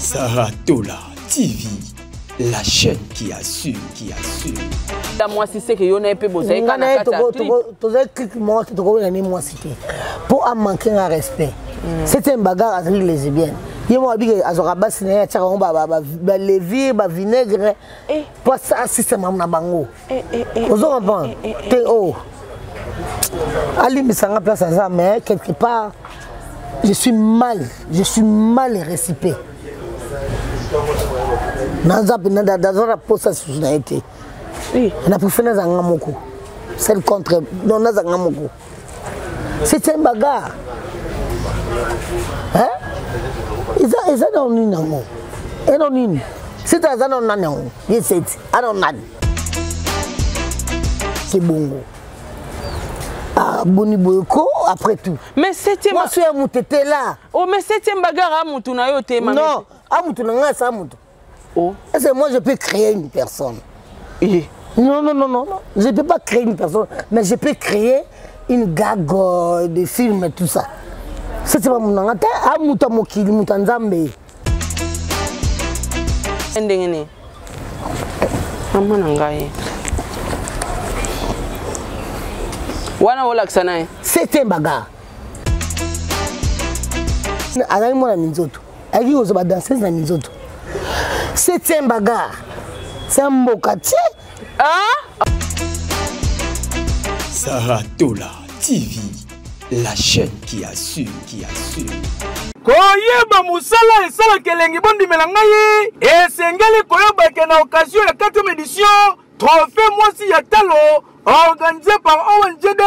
Sarah Tola TV, la chaîne qui assure, qui assure. Ta mwasi seke yo na ye mpe bozali kaka na kati ya clip. Tozali clip moko te, tokoyela ne mwasi te mpo amanke nga respect. C'était une bagarre, azali lesbienne. Ye moko abike azwaka basi na ye, atiaka yango balevure, bavinaigre mpo asiste mamu na bango. Ozo comprendre te? O alimbisa nga place aza, mais quelque part je suis mal, je suis mal récipé. Naza naza na posa susu na ye te. Na préfère naza nga moko, celle contre non, naza nga moko. C'est un bagarre, hein? Eza eza na nini yango, eno nini? Sete aza na nani yango? Ye sete ana nani? C'est bongo. Ah, boni boye ko, après tout. Mais septième mwasi ya motetela. Oh, mais septième bagarre a mutu na yo te? Non, a mutu na ngai, asa mutu. Oh. Est-ce que moi je peux créer une personne? Eh. Non, non, non, non, non. Je ne peux pas créer une personne, mais je peux créer une gag de film, tout ça. C'est pas mon nanga te, a mutu ya mokili, mutu ya Nzambe. Ndenge nini, mama na ngai wana olakisa na ye? C'était bagarre. Azali mwana minzoto, ayaki kozwa badanseuse na minzoto. Septième bagarre, c'est un mboka tie. Ah. Sarah Tola TV, la chaîne qui assure, qui assure. Koyeba mosala esalaka elengi. Bondimela ngai, esengeli koyeba ke na occasion ya 4e édition Trophée Mwasi ya Talo organisé par ONGD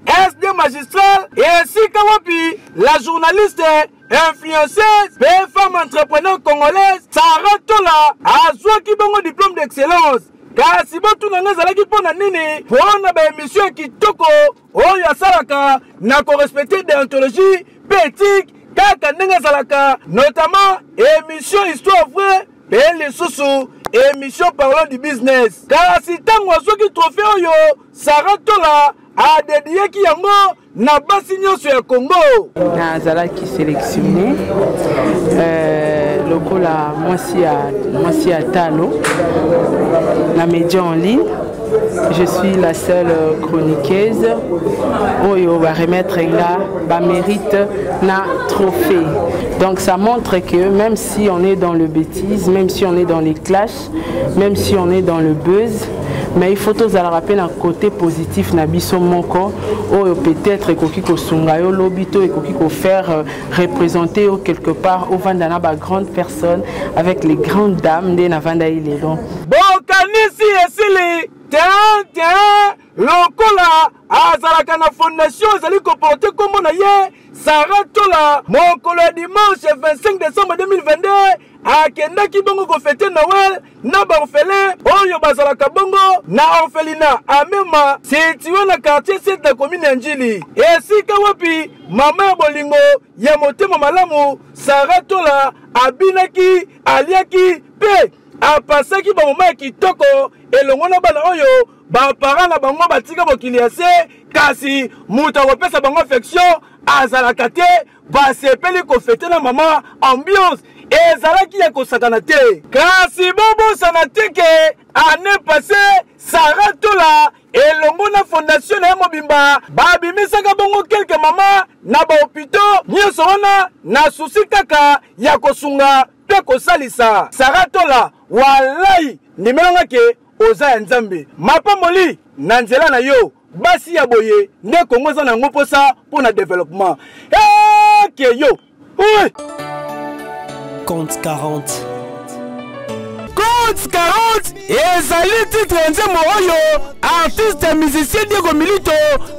SD Magistral, esika wapi la journaliste influenceuse mpe femme entrepreneur congolaise Sara Tola azwaki bongo diplôme d'excellence. Kasi botuna nga, ezalaki mpo na nini? Mpo na baémission ya kitoko oyo asalaka na korespecte déontologie mpe éthique kaka ndenge ezalaka, notamment émission Histoire Vraie mpe lisusu émission Parlons du Business. Kasi ntango azwaki trophée oyo, Sara Tola adediaki yango na basi nyonso ya Congo. Nazalaki sélectionné lokola mwasi ya talo na média en ligne. Je suis la seule chroniqueuse oyo baremettre nga bamérite na trophée. Donc ça montre que même si on est dans le bêtise, même si on est dans les clashs, même si on est dans le buzz, mais il faut tozalaka mpe na côté positif na biso moko oyo peut-être ekoki kosunga yo lobi to ekoki kofaire représenter yo quelque part, ovanda na bagrande personne, avec les grandes dames nde navanda ye lelo. Bokanisi esili te te. Lokola azalaka na fondation ezali koporte nkombo na ye, Sara Tola, mokolo ya dimanche 25 décembre 2022 akendaki bongo kofete Noël na baorphelin oyo bazalaka bongo na orphelinat Amema, situé na quartier 7 na commune ya Njili, esika wapi mama ya bolingo ya motema malamu Sara Tola abinaki, aliaki mpe apasaki bamoma ya kitoko elongo na bana oyo baparent na bango batika mokili ya se, kasi moto akopesa bango affection azalaka te. Basepeli kofete na mama, ambiance ezalaki ya kosakana te. Kasi bobosana te ke année passée Sara Tola elongo na fondation na ye mobimba babimisaka bongo quelques mama na bahôpitaux nyonso wana na souci kaka ya kosunga mpe kosalisa. Sara Tola, walai ndimelanga ke oza ya Nzambe, mapamboli na nzela na yo. Basi ya boye nde Kongo eza na yango mposa mpo na développement eke yo oui. Compte 40. Compte 40 ezali titre ya nzembo oyo artiste musicien Diego Milito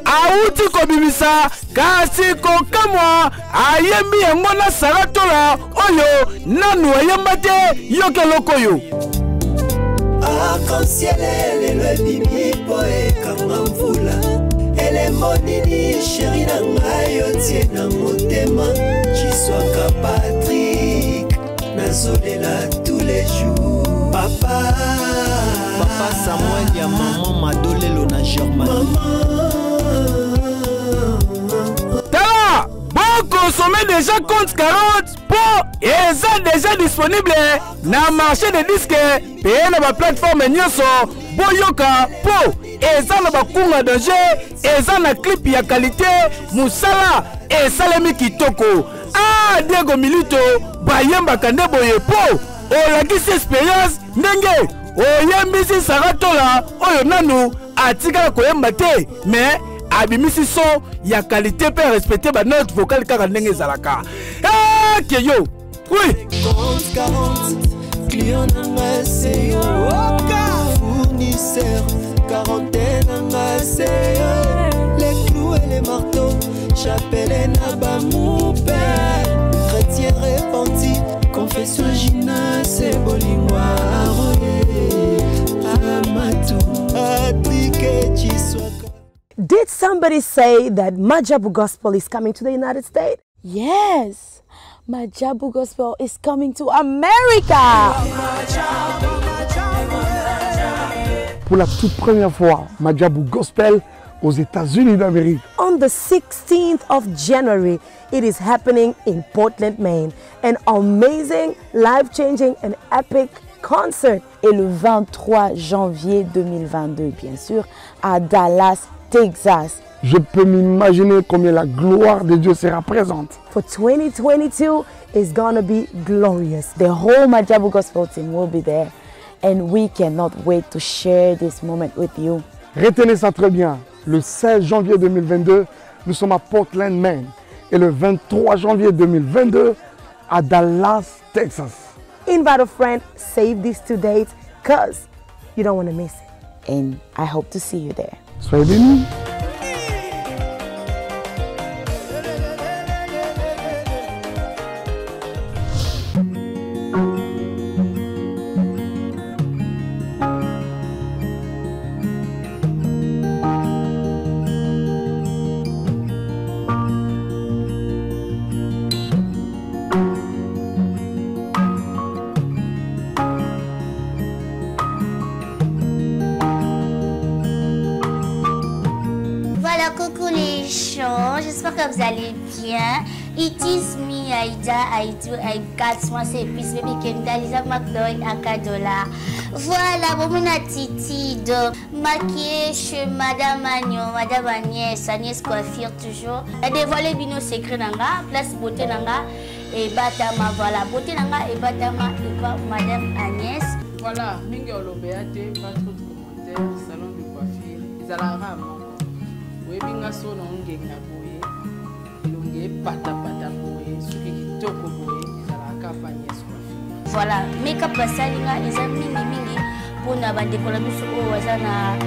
awuti kobimisa. Kasi kokamwa, ayembi yango na Sara Tola oyo nanu ayemba te. Yoka eloko oyo. Arc-en-ciel lelo ebimi mpo ekanga mvula. Elembo nini, chéri na ngai, otie na motema? Ciswaka Patrik, nazolela tous les jours, papa. Papa Samuel ya mama Madolelo na Germanie. Tala, bokosola. Boconsomme déjà compte 40 mpo eza déjà disponible na marché de disque mpe na baplateforme nyonso. Boyoka mpo eza na bakunga danger, eza na clip ya qualité, mosala esalemi kitoko. Ah, Diego Milito bayembaka nde boye mpo olakisi experience ndenge oyembisi Sarah Tola oyo nanu atikala koyemba te, mais abimisi son ya qualité mpe respecte ba note vocale kaka ndenge ezalaka. Eke yo oui. Compte 40, client na nga se yo, fournisseur quarantaine na nga se yo, les clous et les marteaux, chapelet na bamupe, chrétien repenti, confession gina se bolingo aroye amatu atrike chiswaka. Did somebody say that Majabu Gospel is coming to the United States? Yes, Majabu Gospel is coming to America. Pour la toute première fois, Majabu Gospel aux États-Unis d'Amérique. On the 16th of January, it is happening in Portland, Maine. An amazing, life-changing and epic concert. Et le 23 janvier 2022, bien sûr, à Dallas, Texas. Je peux m'imaginer combien la gloire de Dieu sera présente. For 2022 is gonna be glorious. The whole Majabu Gospel team will be there and we cannot wait to share this moment with you. Retenez ça très bien. Le 16 janvier 2022, nous sommes à Portland, Maine. Et le 23 janvier 2022, à Dallas, Texas. Invite a friend, save these 2 dates, cause you don't want to miss it. And I hope to see you there. Soyez bénis. Voilà, coucou les gens, j'espère que vous allez bien. It is me, Aïda, Aïdou, Aïkat, moi c'est Peace Baby Kendall, Lisa McDoyle, Akadola. Voilà, bon, mon attitude, maquillée chez Madame Agno, Madame Agnès, Agnès Coiffure toujours. Elle dévoile bino secret nanga, place beauté nanga, et Batama, voilà, beauté nanga, et Batama, et pas Madame Agnès. Voilà, mingi olobea te, pas trop de commentaires, salon de coiffure, ils allaient rarement. Oyebi nga so na ongenga boye, elongi epatapata boye, soki kitoko boye, ezalaka pa Agnès Coiffure. Voilà, make-up basali nga eza mingi mingi mpona bandeko na biso oyo baza na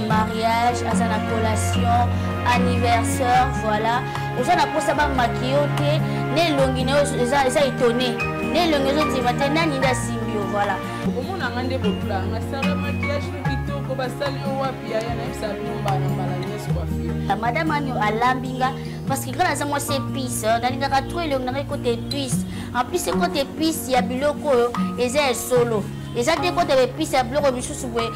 mariage, aza na collation, anniversaire, voilà. Oza na posa ba maquiller yo te, ne elongi na yo eza étonné, ne elongi ezondima te, nani nde asimbi yo, voilà. Okomona nga nde botula nga sala maquillage no kitoko, basali yo wapi yaya, nayebisa bino mbala na mbala Agnès Coiffure. Madame Agno alambi nga parce que nga naza mwasi épice, nalingaka trop elongi na ngai côté épice. En plus côté épice ya biloko oyo eza ya solo. Eza te côté épice ya biloko misusu boye,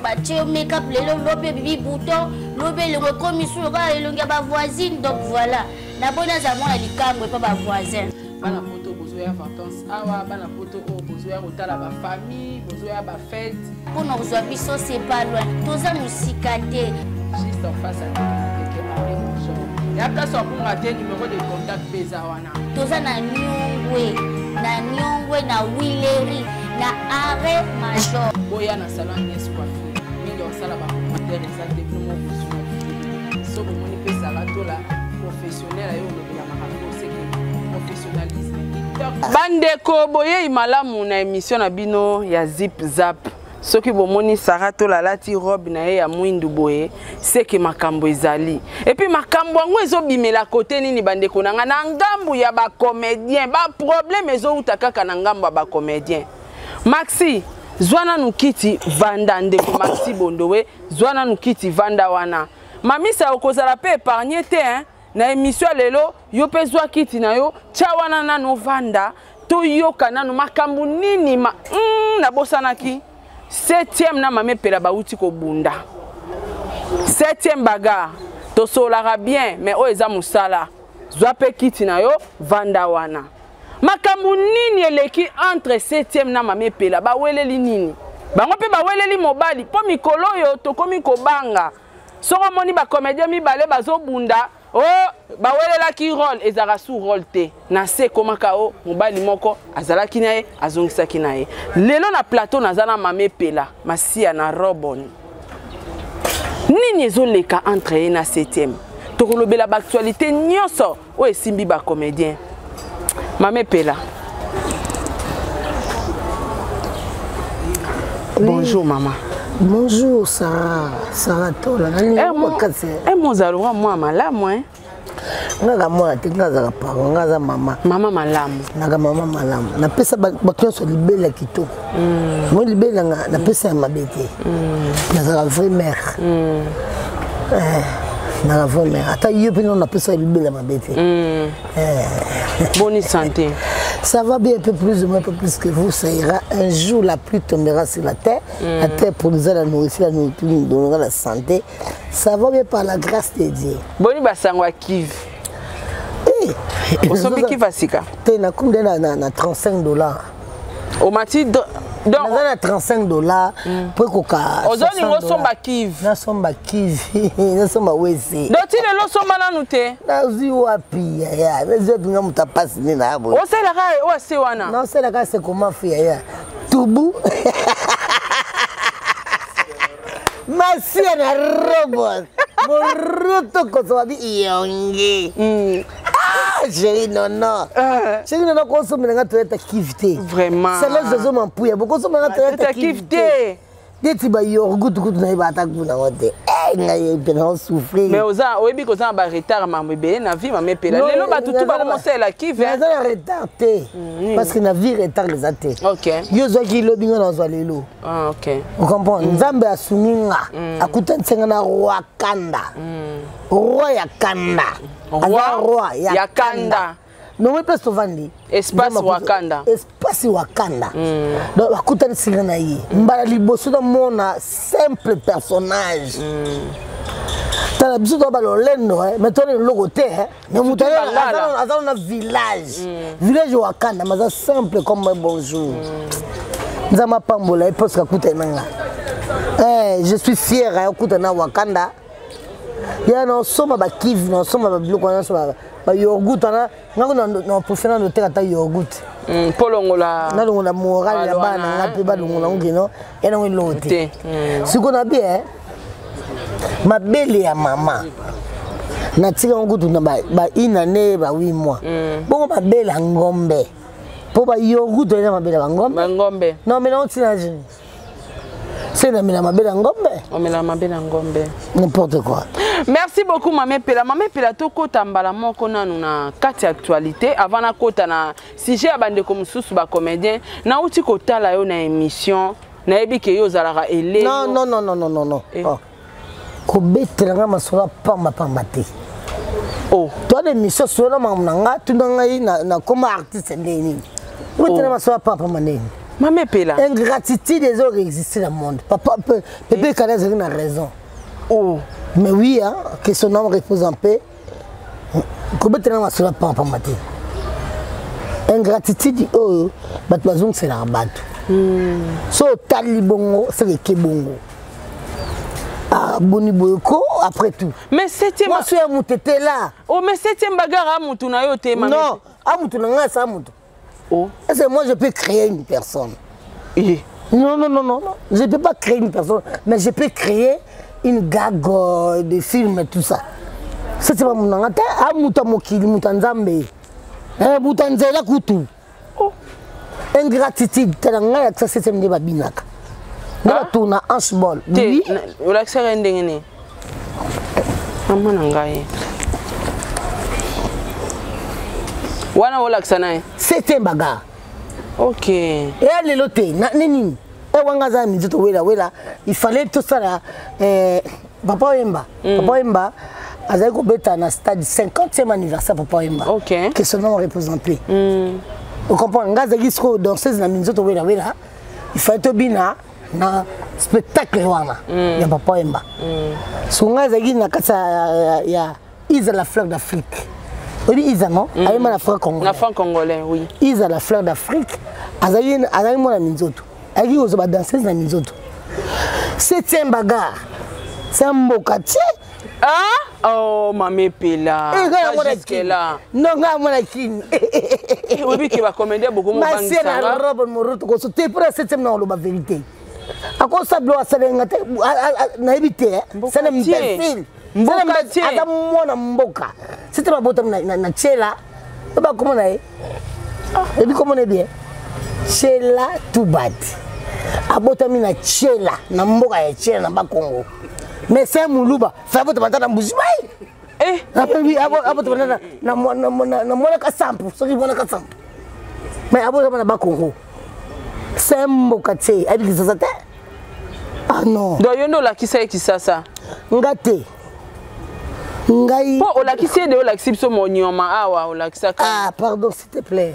batie yo make-up lelo, lobi ebibi bouton, lobi elongo ekomi su lokola elongi ya ba voisine. Donc voilà, naboni aza mwana likambo epa ba voisin. Bana poto bozoya vacances awa, bana poto oyo bozoya kotala ba famille, bozoya ba fête. Mpona kozwa biso c'est pas loin, toza mosika te. Juste en face à Teke Marie Bonjour. Ya place ya konga te, numéro de contact mpe eza wana. Toza na Nyongwe, na Nyongwe, na Willery, na arrêt major. Boya na salon Agnès Coiffure. Mingi osala ba commentaire eza te, bino moko bozwi na video. So bomoni mpe Sarah Tola professionnel ayo olobela makambo oseke professionnalisme kitoko. Bandeko boyei malamu na émission na bino ya Zip Zap. Soki bomoni Sarah Tola alati robe na ye ya mwindu boye, seke makambo ezali. Et puis makambo yango ezobimela kote nini bandeko na nga na ngambu ya ba comédien, ba problème ezouta kaka na ngambu ya ba comédien. Maxi, zwa nanu kiti vanda ndeko Maxi Bondowe, zwa nanu kiti vanda wana. Mamisa okozala pe épargné te hein. Na émission ya lelo yo pe zwa kiti na yo, tia wana nanu vanda, toyoka nanu makambo nini ma, nabosanaki. 7e na mame pela bauti kobunda. 7e bagarre. Tosolaka bien mais oyo eza mosala. Zwa mpe kiti na yo, vanda wana. Makambo nini eleki entre 7e na Mama Epela? Baweleli nini? Bango mpe baweleli mobali mpo mikolo oyo tokomi kobanga. Soki omoni ba comédien mibale bazobunda, oh, bawelelaki role, ezalaka sous role te. Na se ekomaka o mobali moko azalaki na ye, azongisaki na ye. Lelo na plateau naza na Mama Epela, Masiya na Robon. Nini ezoleka entre ye na 7e? Tokolobela ba actualité nyonso oyo esimbi ba comédien. Mama Epela. Oui. Bonjour maman. Bonjour Sarah, Sarah Tola. Eh mon zalora moi malamu hein. Nga ka mwana te, nga azaka parent, nga aza mama. Mama malamu. Naka mama malamu. Napesa bato nyonso libela kitoko. Moi libela nga napesa ya mabe te. Nazaka vraie mère. Naka vraie mère. Ata yo mpe napesa libela mabe te. Bonne santé. Ça va bien, un peu plus ou moins, un peu plus que vous, ça ira. Un jour, la pluie tombera sur la terre. La terre produira la nourriture, la nourriture nous donnera la santé. Ça va bien par la grâce de Dieu. Boni basango ya Kivu. Eh, osombi Kivu ya sika? Te, nakomi nde na 35 $. Omati donc naza na 35 $ mpo ekoka. Ozolinga osomba Kivu? Nasomba Kivu, nasomba wese. Donc ti lelo osomba nanu te? Nazwi wapi yaya, nazwi wapi? Nga moto apasi nde na boye. Osalaka oyo ase wana? Naosalaka se koma fu yaya tubu Masiya na robot moruto kosoba bi iyongi. Ah, chéri nono, chéri nono, kosomela nga toyota Kivu te. Vraiment. Sala zozo mampuya, bokosomela nga toyota Kivu te. Neti bayorgutu kutu nayeba ata kuna ngo te. Ngai mpe naosouffrir. Mais oza oyebi koza na baretard mambo ebele na vie. Mama Epela, lelo bato tu bakomosalela Kivu. Naza na retard te, parce que na vie retard eza te. Yo ozwaki lobi, nga nazwa lelo. Ah, ok. Ocomprendre? Nzambe asungi nga, akutanisi nga na roi Kanda, roi ya Kanda. Aza roi ya Kanda. Nongo mpe tovandi. Espace Wakanda. Espace Wakanda. Donc bakutanisi nga na ye mbala liboso, namona simple personnage. Tala biso toa balolendo, mais tona eloko te. Mais moto aza na village Wakanda, mais aza simple comme un bonjour. Nzambe apambola ye parce akutani na nga. Je suis fier ya okuta na Wakanda. Ya naosomba bakive, naosomba babiloko wana nyonso, bayogut wana. Ngango na préféré nano oteka ata yogut. Mpo longola. Nalongola moral ya bana na nga mpe balongola ngo keno ya nango eloko te. Sikoyo na bien mabele ya mama natika ngo kutu na ba une année, ba 8 mois. Bongo mabele ya ngombe, mpo bayogut eza mabele ya bangombe. Bangombe. Non, mais nango ntina jini se namela mabele ya ngombe. Omela mabele ya ngombe. N'importe quoi. Merci beaucoup Mama Epela. Mama Epela, tokota mbala moko nanu na kati ya actualité avant nakota na sujet ya bandeko mosusu bacomédien. Nauti kotala yo na émission, nayebi ke yo ozalaka ele. Non, non, non, non, non, non, non. Oh. Kobetela nga masolo ya pamba pamba te. Oh. Toa na émission, solo na makambo na nga, tuna ngai nakoma artiste ndenge nini. Obetela masolo ya pamba pamba ndenge nini? Mama Epela. Ingratitude ezo existe na monde. Papa Pepe Kala azalaki na raison. Oh. Mais oui, hein, que son âme repose en paix. Kobetela nga masolo ya pamba pamba te. Ingratitude oyo bato bazongiselaka bato, so otali bongo, seke eke bongo. Ah, boni boye ko, après tout. Mais septième. Mwasi ya moto etela. Oh, mais septième bagarre a mutu na yo te, mama. Non, a mutu na ngai, asa mutu. Oh. Est-ce que moi je peux créer une personne? Eh. Non, non, non, non, non. Je ne peux pas créer une personne, mais je peux créer une gag, des films, tout ça. Ça, c'est pas mon nanga. A mutu ya mokili, mutu ya nzambe. Eh, mutu ya nzela kutu. Oh. Ingratitude, tala ngai akisa septième nde babinaka. Nde batourna handball. Te. Oui. Olakisaka ye ndenge nini? Mama na ngai wana olakisa na ye. Septième bagarre. Ok. Eya lelo te, nini ewanga aza ya minzoto wela wela. Il fallait tosala Papa Oyemba. Papa Oyemba azali kobeta na stade 50e anniversaire Papa Oyemba. Ok. Que son nom repose en paix. Ocomprendre? Nga azalaki sikoyo danseuse na minzoto wela wela. Il fallait tobina na spectacle wana ya Papa Oyemba. So ngai azalaki na kati ya Isa la fleur d'Afrique. Oyebi Iza non? Ayemba na franc congolais. Na franc congolais, oui. Iza la fleur d'Afrique azali azali mwana minzoto. Ayaki kozwa ba danseuse na minzoto. Septième bagarre. C'est un mbokatier. Ah oh mame pela. Eh, pas jusque là. Non nga mwana kini. Eh, oyebi ke ba comédien beaucoup mo bangisa. Masie na robe moroto ko te pour la septième na oloba vérité. Akosa bilo asala nga te nayebi te. C'est un imbécile. Aza mwana mboka. Septième abotami na tshela. Ba komona na ye. Ebi komona bien. Tshela Tubad. Abotami na tshela na mboka ya tshela na Bakongo. Mais c'est muluba. Fa abotama na Mbujimayi. Eh, abotama na na mwana kasampu, soki mwana kasampu. Mais abotama na Bakongo. C'est mboka tse, ayebi Kisasa te. Ah non. Donc yo nde olakisa ye Kisasa. Nga te. Ngai. Po olakisi ye de olakisi biso monyoma awa olakisaka. Ah pardon s'il te plaît.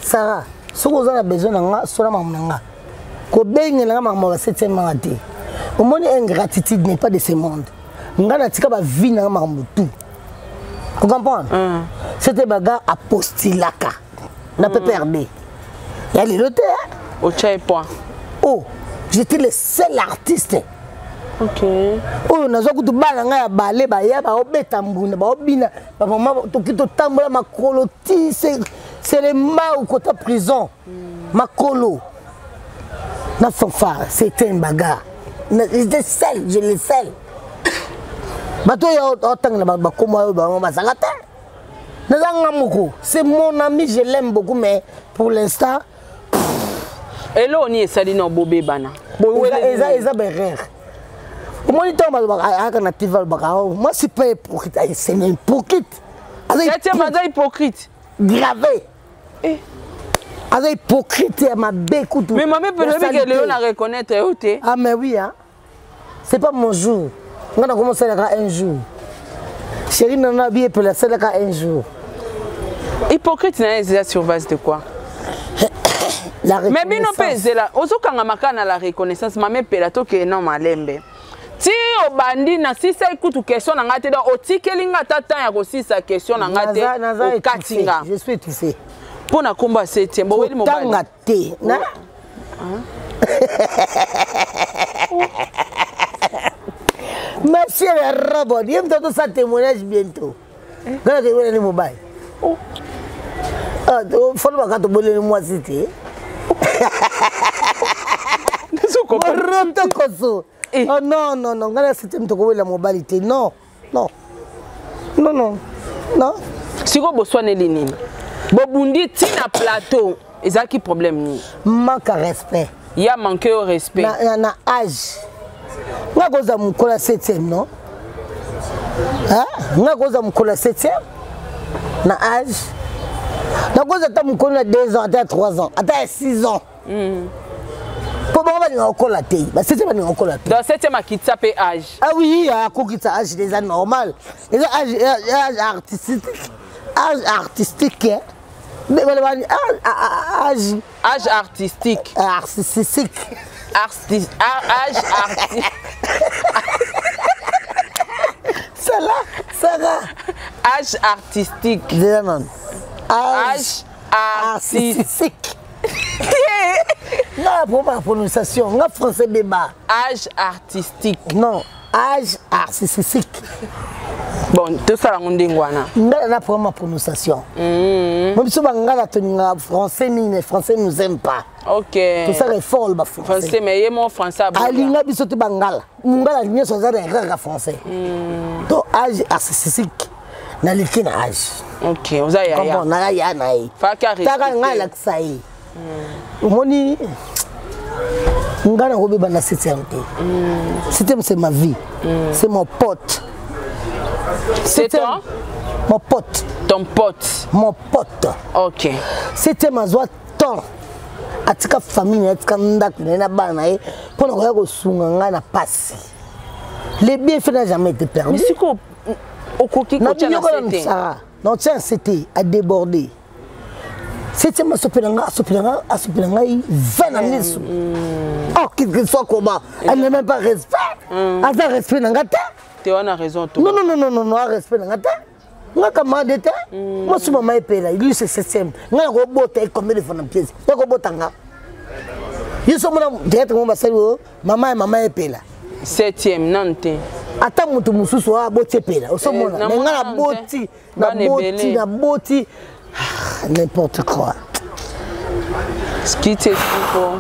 Sarah, soki oza na besoin na nga, sola makambo na nga. Kobengela nga makambo ya septième manga te. Omoni ingratitude n'est pas de ce monde. Nga natika ba vie na nga makambo tout. Vous comprenez? C'était bagarre apostilaka na PPRD. Ya lelo te. Otya ye point. Oh, j'étais le seul artiste. Ok. Oyo nazwa kutu bana ngai ya bale baya baobeta mbunda baobina bamama toki totambola makolo ti selema okota prison makolo na fanfare c'était une bagarre. J'étais seul, je le seul. Bato oyo otangela bakoma oyo bango bazanga te. Naza nga moko, c'est mon ami, je l'aime beaucoup mais pour l'instant eloko nini esali na bobebana? Eza eza berere. Omoni ntango balobaka ayaka na tv alobaka moi suis pas hypocrite, c'est un hypocrite. Septième aza hypocrite. Grave. Eh. Aza hypocrite ya mabe kutu. Mais mame pe lobi ke lelo na reconnaître yo te. Ah mais oui hein. C'est pas mon jour. Nga na commencé un jour. Chérie nana bi epela salaka un jour. Hypocrite na eza sur base de quoi? La Mais bino pe ezela ozokanga maka na la reconnaissance mame pela toke non malembe. Ti obandi na sisa kutu question na nga te donc otikeli nga ata temps ya kosisa question na nga te okati nga. Je suis étouffé. Mpo na kombo ya septième boweli mobali. Kotanga te. Na Ma chère Robot, il me donne ça témoignage bientôt. Nga na ni mobali. Ah, falo baka toboleli mwasi te. Rotokoso. Oh non non non, nga na septième tokowelela mobali te. Non, non. Non non. Non. Siko boswaneli nini? Bobundi ti na plateau. Ezalaki problème nini? Manque à respect. Ya manque au respect. Na, na, na âge. Nga koza mokolo ya septième non? Hein? Nga koza mokolo ya septième na âge. Nakoza ata mokolo na 2 ans, ata ya 3 ans, ata ya 6 ans. Po bango balinga kokola te. Ba septième balinga kokola te. Donc septième akitisa pe âge. Ah oui, akokitisa âge déjà normal. Eza âge, âge artistique. Âge artistique. Hein? Mais voilà, âge. Âge artistique. Artistique. Arti, âge artistique. Sarah, Sarah. Âge artistique. Déjà non. Âge artistique. Non, pour ma prononciation, nga français débat. Âge artistique. Non, âge artistique. Bon, tout ça la ndenge wana. Nga na pour ma prononciation. Moi biso ba nga la toninga français mingi mais français nous aime pas. OK. Tout ça est fort le ba français. Français mais yemo français aboya. Alinga biso te bangala. Mungala nyonso aza na erreur ya français. To âge artistique. Na liki na âge. OK, oza ya ya. Comprends na ya na ye. Faka respecter. Taka nga lakisa ye. Omoni nga nakobeba na septième te. Septième c'est ma vie. C'est mon pote. C'est ton? Mon pote. Ton pote. Mon pote. OK. Septième azwa temps. Atika famille, atika ndako na ye na bana na ye mpo na koya kosunga ngai na pasi. Le bienfait n'a jamais été perdu. Mais siko okoki kotia na sete. Sarah, non tiens c'était à déborder. Septième asopela nga, asopela nga, asopela ngai 20 na miso. Oh, qu'il que soit comment, elle n'a même pas respect. Aza respect na nga te. Te wana raison to. Non non non non non, respect na nga te. Nga camarade te. Moi suis mama epela, lui c'est septième. Nga nakobota ye combien de fois na pièce? Nakobota nga. Yo so mona théâtre mo basali o mama ya mama epela. Septième nanu te. Ata moto mosusu oyo aboti epela osomona Eh, me nga namona naboti Bana naboti ebele. naboti Ah, n'importe quoi. Kiti esiko.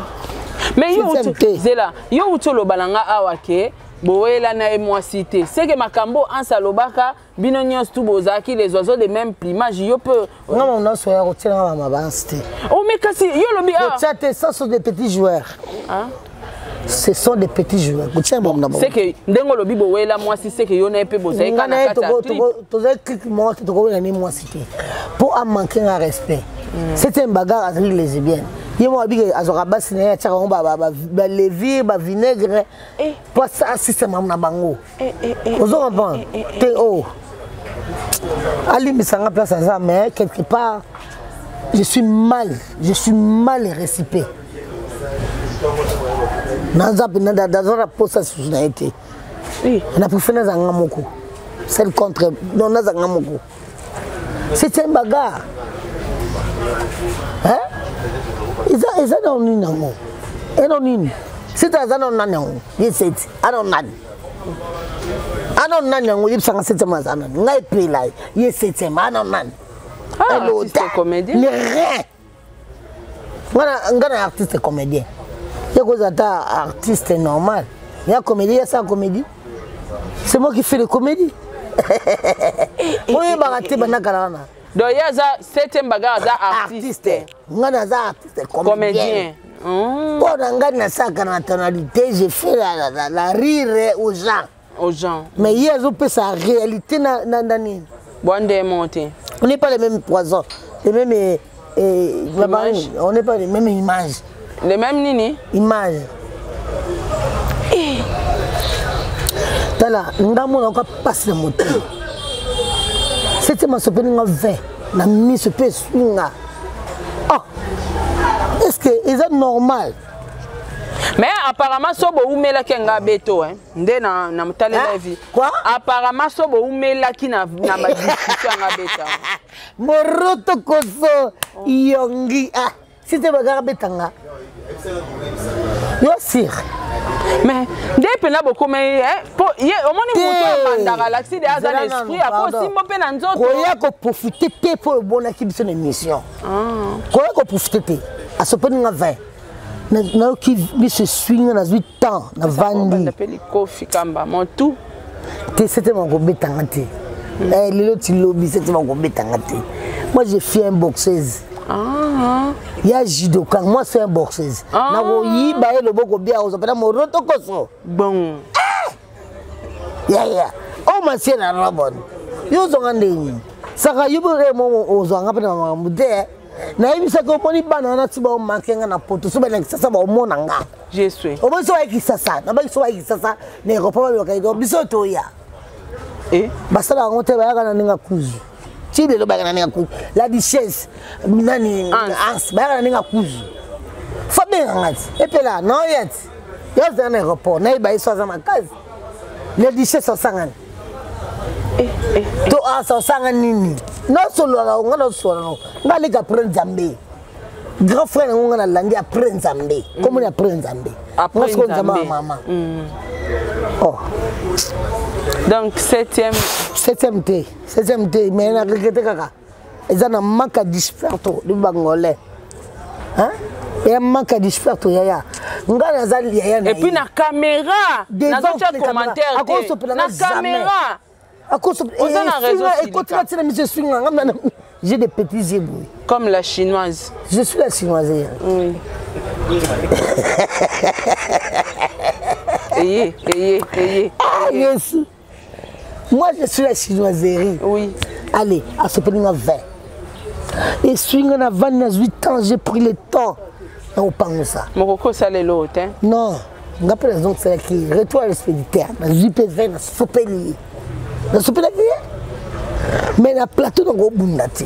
Mais yo Septième uti te. zela, yo uti oloba na nga awa ke bowela na ye mwasi te. Seke makambo anse alobaka bino nyonso tu bozalaki les oiseaux de même plumage yo mpe Nga mama nyonso ya kotiela nga bamabanse te. Oh mais kasi yo olobi awa Kotia te, ça sont des petits joueurs. Hein? Ce sont des petits joueurs. Kotia bango na bango. seke ndenge olobi bowela mwasi seke yo na ye mpe bozalaki Nga kaka na na ye kati ya clip tozali clique moko te tokowela ne mwasi te mpo amanke nga respect. Septième bagarre azali lesbienne. Ye moko abiki azwaka basi na ye atiaka bango balevure bavinaigre mpo asiste mamu na bango. Ozo comprendre te o alimbisa nga place aza mais quelque part je suis mal, je suis mal récipé. Naza mpe naza na posa susu na ye te. Na préfère naza nga moko celle contre non naza nga moko. C'est un bagarre, hein? Eza eza na nini yango eno nini sete aza na nani yango ye sete ana nani ana nani yango yebisanga septième aza nani ngai epela ye septième ana nani. Ah, Elota. artiste comédien. Ni rien. Nga na artiste comédien ye kozala ata artiste normal ya comédie ya sa comédie, c'est moi qui fais les comédies. Oyebaka te banda kala wana. Donc ye aza septième bagarre aza artiste. Nga naza artiste comédien. Comédien. Mpo na ngai nasalaka na tonalité, je fais la rire aux gens. Aux gens. Mais ye azopesa réalité na nini. Bwandemo te. On n'est pas les mêmes poisons, les mêmes Images. on n'est pas les mêmes images. Les mêmes nini. Images. Tala nga mona oka pasi na motema. Septième asopeli nga 20 na miso mpe eswi nga. Ah, est ce que eza normal? Mais apparemment so bowumelaki nga beto hein nde na motalela Hein? vie. Quoi? Apparemment so bowumelaki na badiscussion nga beta. Moroto koso yongi ah septième bakaka betanga yo sire. Mais nde mpena bokomeli po ye omoni Te. moto abandaka alakisi de aza na Zela nanu, esprit apo pardon. osimbo mpe na nzoto. Koya koprofite te mpo obonaki biso na émission. Koya koprofite te asopeli nga 20 nayoki miso eswi nga nazwi temps navandi. Obanda mpe likofi kamba motu. Te septième akobetanga te. Eh, lelo ti lobi septième akobetanga te. Moi je suis un boxeuse. Ya judoka, moi c'est un boxeuse. Nakoyiba ye loboko bia kozwa mpena moroto koso. Bon. Yaya oyo masie na rabon yo ozwanga ndenge saka yo mpe mo ozwanga mpe na makambo te nayebisaki omoni bana wana ti baomanke nga na poto so bana Kisasa baomona nga. Je suis. Omoni so baye Kisasa nabaki so baye Kisasa na aéroport babelaka ito biso toya. Eh? Basala yango te bayaka na ndenge ya kuzu ti lelo bayaka na ndenge ya kuzu la duchesse nani Hans. Hans bayaka na ndenge ya kuzu fa benganga ti epela naoya ti yo ozala na aéroport nayeba ye so aza makasi la duchesse osangani to asa osanga nini nosolola nga nosolola nga leka après Nzambe grand frère nango nga nalandi après Nzambe komoni après Nzambe. Après Nga sikoyo Nzambe ya Nzambe. mama oh. Donc septième. Septième te, septième te mais na regrette kaka eza na manque ya disperto de bangolais, hein, eya manque ya disperto yaya nga naza yaya na Et puis ye. na caméra Devant nazotia les caméras. commentaire te Akosopela na nga jamais. caméra. Oza na réseau Silika. Ekotika ntina miso eswinga nga j'ai des petits yeux boye. Comme la chinoise. Je suis la chinoise. Oui. Eye eye eye. Ah yesu, moi je suis la chinoiserie. Oui. Allez asopeli nga 20 eswi nga na vandi nazwi temps, j'ai pris le temps na kopangusa. Mokoko osala eloko te. Non nga mpe nazongiselaki retour à l'expéditeur nazwi mpe 20 nasopeli ye nasopelaki ye mais na plateau nakobunda te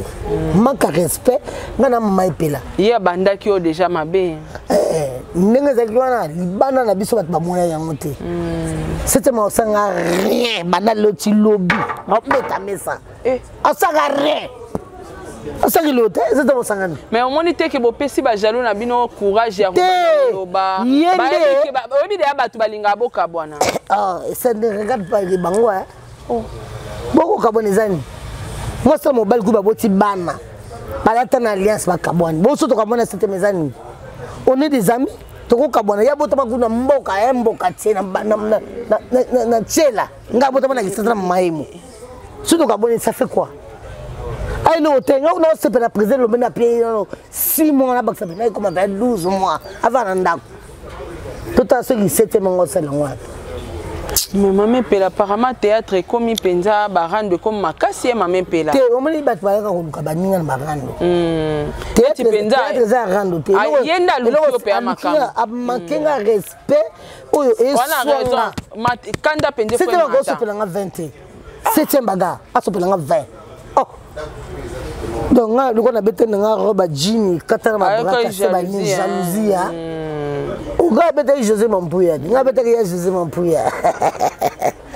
manque ya respect nga na mama epela. Ye abandaki oyo déjà mabe. Eh, ndenge ezalaki wana libanda na biso bato bamona yango te. Septième osanga rien banda loti lobi obeta mesa eh. Osanga rien, osanga eloko te, septième osangani. Mais omoni te ke bopesi bajaloux na bino courage ya koloba? Oyebi deya bato balingaka bokabwana. Ah, ça ne regarde pas bango. Oh. Bokokabwana eza nini? Mwasi na mobali kuyi baboti bana, balata na alliance, bakabwani. Boso tokabwana, septième eza nini? On est des amis, tokokabwana. Ya botama kuna mboka ya mboka tie na tiela, nga botama na kisasa na mayemo. So tokabwani, ça fait quoi? Ayi te, nga kuna osepela président lobe na pie 6 mois, na bakisa pena ekoma mpe 12 mois avant na ndako. Totala soki septième yango osala yango wapi. Mais mama Epela, apparemment théâtre ekomi mpenza barando, ekomi makasi ye mama Epela. Te, omoni bato bayaka koluka baninga na barando. Théâtre eza ya rando te. Ye nde aluki yo mpe ya makambo. Amanke nga respect oyo eswanga. Kanda mpenza. Septième akosopelanga 20 te. Septième bagarre asopelanga 20. Oh, donc nga lokola nabete na nga robe jini kata na mabraka se bani jalousie ya nga abetaki José Mampuya, nga abetaki ya José Mampuya.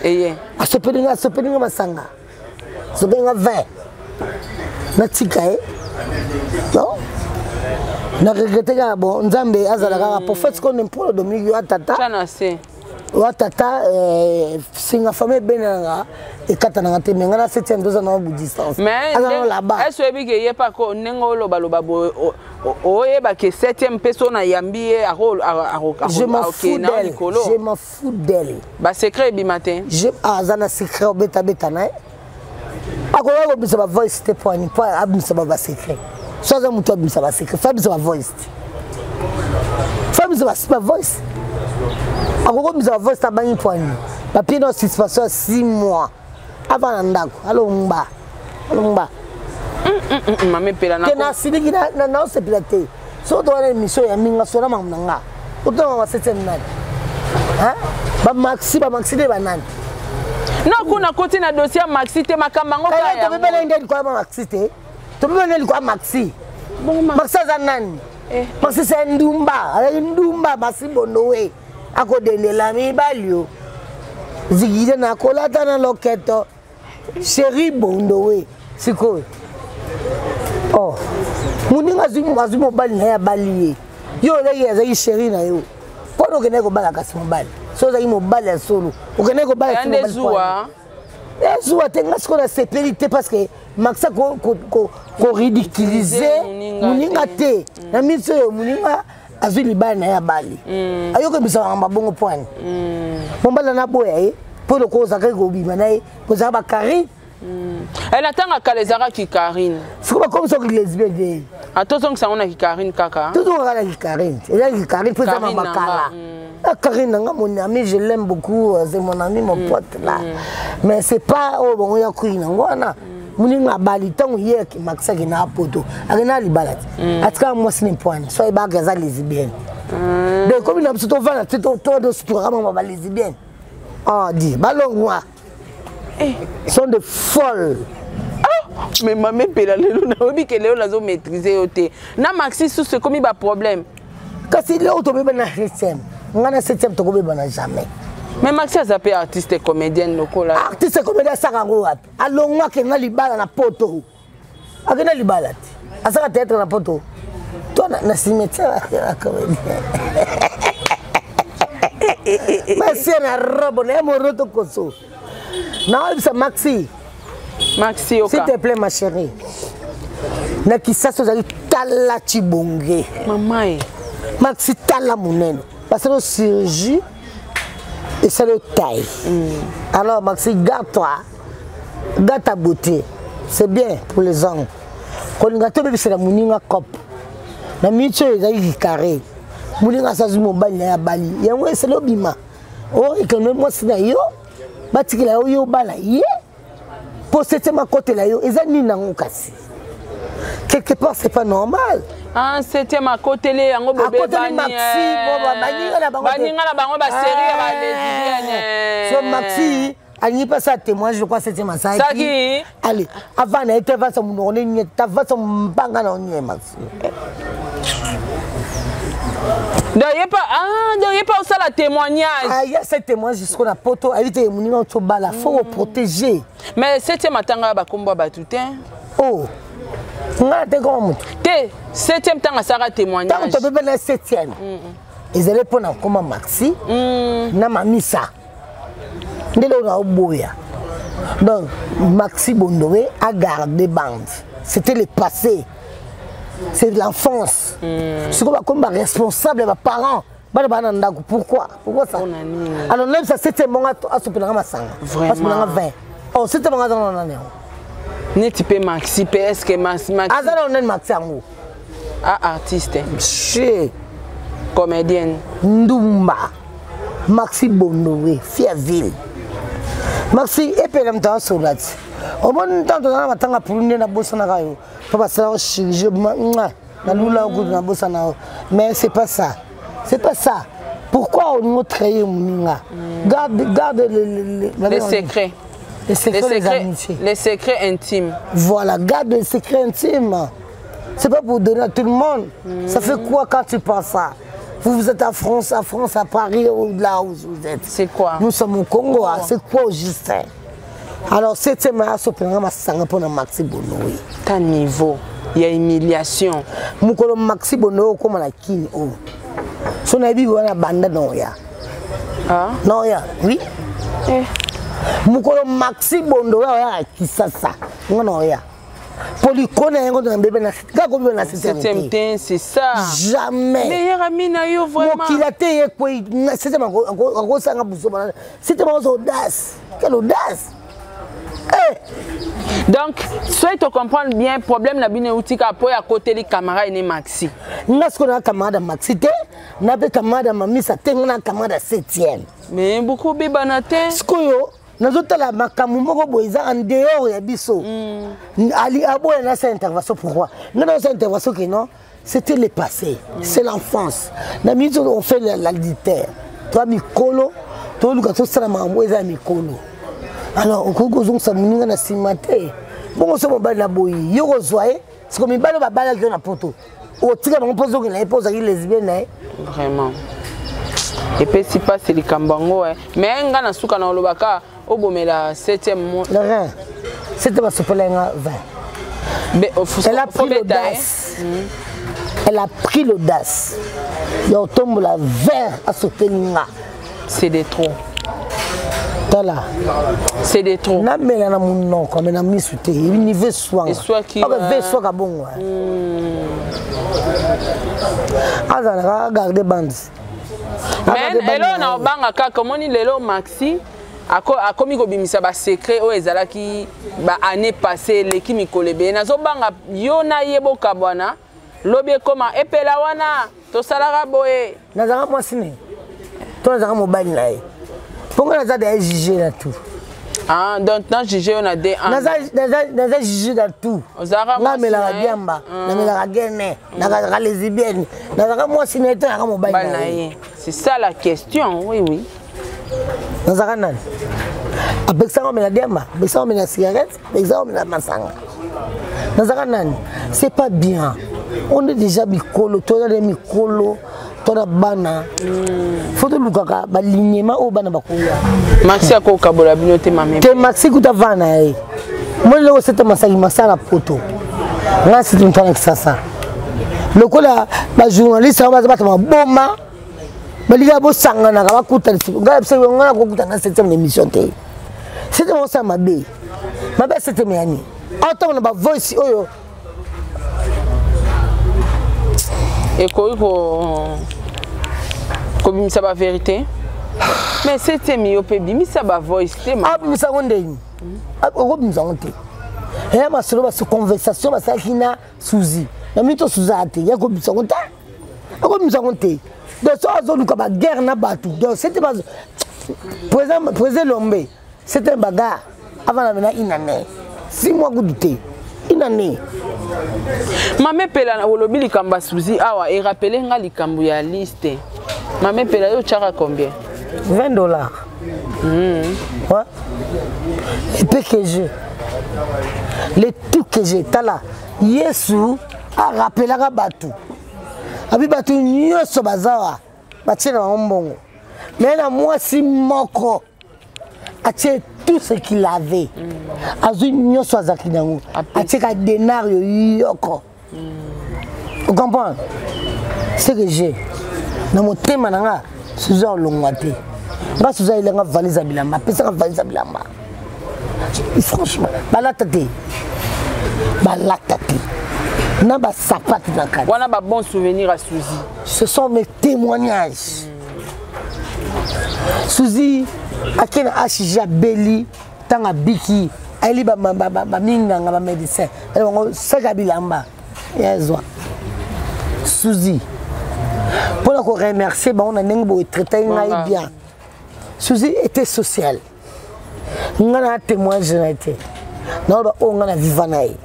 Eye asopeli nga, asopeli nga masanga, asopeli nga 20, natika ye. Non, na regrete kaka. Bon, Nzambe azala kaka prophète kone mpolo Dominique yo atata wa tata. Singa famille ebenelanga ekatananga te, me ngai na septième toza na bu distance. Aza là-bas. Est oyebi ke ye pako ndenge olobaloba boye, oyeba ke septième mpe so nayambi ye? Je m'en fous d'elle, je m'en fous d'elle. Basecret ebima te. Aza na secret obetabeta na ye, akoka kobimisa bavoice te. Po ani po abimisa basecret? So aza moto abimisa basecret, fo abimisa bavoice te, fo abimisa bavoice. Akoki kobimisa bavoice te, abangi po ani? Bapie na suspension ya 6 mois avant na ndako, alongba, alongba. Mama Epela. Te, nasiliki, naosepela te. Soki towana émission ya minga sona makambo na nga, otanga ba septième nani, bamaxi, bamaxi nde banani? Non, kuna koti na dossier ya Maxi te, makambo yango. Tobebana nde likolo ya Maxi te, tobebana nde likolo ya Maxi. Maxi aza nani? Maxi se ndumba, azali ndumba. Maxi Bondowe akodendela mibali yo zikide na kolata na loketo chéri Bondowe. Sikoyo, oh, moninga azwi mobali na ye, abali ye. Yo ozalaki, azalaki chéri na yo, mpona okendaki kobala. Kasi mobali so ozalaki mobali ya solo, okendaki kobala. Ezuwa te. Nga sikoyo nasepeli te parce que Maxa koridiculiser moninga te. Na miso oyo moninga azwi libala na ye, abali, ayokebisa makambo abongo poani mobali na aboya ye mpo lokola ozalaki kobima na ye, kozala bakari. Na ntango kala ezalaka kikarine. Sikoyo bakomi soki lesbienne te. Tozongisa yango na kikarine kaka. Tozongaka na kikarine, eza kikarine mpo eza mamakala. Karine nanga, mon ami, je l'aime beaucoup, c'est mon ami, mon pote là. Mais c'est pas oyo bango ya kui nango wana. Moninga abali, ntango ye Maxi akenda apoto, akenda libala te, atikaka mwasi na mpwani so ayebaka aza lesbienne. Donc komi na biso tovanda te, tosutukaka mama balesbienne. Ah, di balongwa sont de folles. Ah, mais mama Epela, lelo nayebi ke lelo nazomaîtrise yo te. Na Maxi susu ekomi baproblème. Kasi lelo tobeba na septième, nga na septième tokobebana jamais. Mais Maxi aza mpe artiste comédienne lokola. Artiste comédien asaka yango wapi? Alongwa, akenda libala na poto, akenda libala te, asaka théâtre na poto to na cimetière ya comédien. Basia na robo na ye moroto koso. Naoyebisa Maxi. Maxi. S'il te plaît, ma chérie, na Kisasa ozali, tala Cibonge. Mama e. Maxi, tala monene, basala chirurgie, esali yo taille. Alors Maxi, garde toi, garde ta beauté, c'est bien pour les hommes. Kolinga te obebisela moninga cope. Na miniti oyo ezali carré, moninga asazwi mobali na ye, abali yango, esali obima oreklame mwasi na yo, batikela yo, yo obala ye mpo septième akotela yo, eza nini nango? Kasi quelque part c'est pas normal. Ah, septième akoteli yango. Akoteli Maxi, baninga na bango. Baninga na bango basérie ya balesbienne. So Maxi alingi mpe asala témoignage, je crois septième asalaki. Allez, avant na ye te, avasa monoko ne nye, tavasa mbanga na nye Maxi. Donc ye pa ah donc ye pa osala témoignage. Ah ya ce témoignage jusqu'au na poto ayi te moninga to bala faut protéger. Mais septième atanga ba kombo ba tout hein. Oh. Nga te koma mutu. Te septième tanga sara témoignage. Tango to bebe na septième. Ezali pona koma maxi na mamisa. Ndele na oboya. Donc Maxi Bondowe a gardé bande. C'était le passé. C'est l'enfance. Ce qu'on va comme responsable ba parents. Bana bana ndako pourquoi? Pourquoi ça? Alors même ça c'était mon asopelanga masanga. Asopelanga 20. Oh, c'était mon azana nani yango. Neti pe Maxi pe est-ce que Maxi Azana nani Maxi yango? Ah artiste. Che. Comédienne. Ndumba. Maxi Bondowe, Fiaville. Maxi epela moto asola ti. Omoni ntango tozala matanga pulu nde nabosanaka yo. Po basala chirurgie nalula yo kutu nabosana yo. Mais c'est pas ça. C'est pas ça. Pourquoi on trahir moninga? Garde, garde les secrets. Les secrets, les amitiés. Les secrets intimes. Voilà, garde les secrets intimes. C'est pas pour donner à tout le monde. Ça fait quoi quand tu penses ça? Vous, vous êtes à France, à France, à Paris, ou là où vous êtes. C'est quoi? Nous sommes au Congo, oh. C'est quoi au Justin? Alors, septième année, c'est pour Maxi Bonoé. Ta niveau, il y a humiliation. Mukolo Maxi Bonoé, comme la Kini. Son abi wana banda non ya. Ah? Non ya, oui. Eh. Mukolo Maxi Bonoé ya Kisasa. Non ya. Polikona yango na bebe na kaka bebe na septième te, c'est ça. Jamais. Meilleur ami na yo vraiment. Mokila te ye kwei septième akosanga buso bana. Septième akosa audace. Quelle audace. Eh. Donc, soyez te comprendre bien, problème na bino eutika po ya koteli camarade ne Maxi. Nga siko na camarade Maxi te, na pe camarade Mamisa te, nga na camarade 7e. Mais beaucoup bebana te. Sikoyo nazotala makambo moko boye eza en dehors ya biso. Ali aboya na sa intervention pourquoi? Nga na sa intervention que non, c'était le passé, c'est l'enfance. Na minute on fait l'adultère. Toi mikolo, toi luka tosala makambo eza ya mikolo. Alors okoki kozongisa moninga na nsima te. Bongo so mobali na boyi, yo kozwa ye, siko mibali oyo babalaki yo na poto. Otika bango mpo ozongela ye mpo ozalaki lesbienne na ye. Vraiment. epesi mpasi likambo yango mais nga na suka na olobaka obomela 7e mois. Le rein. C'était ma sopela nga 20. Mais, Elle a pris l'audace. Elle a pris l'audace. Ya otombola verre asopeli nga. C'est de trop. Tala. C'est de trop. Namela na monoko mais na misu te. Niveau swanga. Eswaki. Ok, ve swaka bongo. Azalaka garder bande. Mais elo na obanga kaka omoni lelo Maxi akomi kobimisa ba secret oyo ezalaki ba année passée eleki mikolo ebele nazobanga yo na ye bokabwana lobi ekoma epela wana tosalaka boye. Nazalaka mwasi ne to nazalaka mobali na ye mpo nga naza deya juge na tout. Ah, donc na juge yo na D1. Naza juge na tout. Ozalaka mwasi namelaka diamba, namelaka gene, nazalaka lesbienne, nazalaka mwasi na ye to nazalaka mobali na ye. C'est ça la question, oui oui. Nazalaka nani? Apekisaka omela diamba, apekisaka omela cigarette, apekisaka omela masanga. Nazalaka nani? C'est pas bien. On est déjà mikolo, toza de mikolo, toza bana. Faut tolukaka balignement oyo bana bakoya. Maxi akokabola bino te mame. Te Maxi kuta vana ye. Moi lelo sete masaki masala poto. Nga sete mutana kisasa. Lokola ba journaliste ba baza bato maboma. Balinga bosanganaka bakutana ngai biso ngai nakokutana na septième émission te. Septième osala mabe. Mabe septième ya nini? Awa na ba voice oyo ekoki kobimisa ba vérité. Mais septième yo mpe bimisa ba voice te. Abimisa yango ndeni? Okobimisa yango te. Eya masolo ba conversation basalaki na Suzy. Na mito Suzy ate, ya kobimisa yango te. Okobimisa yango te. Donc so azoluka ba guerre na bato. Donc c'était pas président président Lombe, c'était un bagarre avant la maintenant une année. 6 mois goûté. Une année. Mame Pela olobi likambo ya Suzy awa e rappeler nga likambo ya liste. Mame Pela yo tchaka combien? 20 $. Ouais. Et puis que j'ai. Les tout que j'ai, tala. Yesu a rappelaka bato. Abi bato nyonso bazawa batie na bango mbongo me na mwasi moko atie tout ce qu'il avait mm. azwi nyonso azalaki nango atieka denario yoko mm. ocomprendre ce que j'ai na motema na nga suza olongwa te nga suza elenga valise ya bilamba apesaka valise ya bilamba franchement balata te balata te na basapate na kati wana ba bon souvenir à Suzy ce sont mes témoignages mm. Suzy ake na HG abeli ntango abiki ayeli baminganga bamédecin bango saka bilamba yazwa Suzy mpo na koremercier bango na ndenge boye traite ngai bien Suzy était sociale ngai na témoignage na ye te naoloba oyo ngai na viva na ye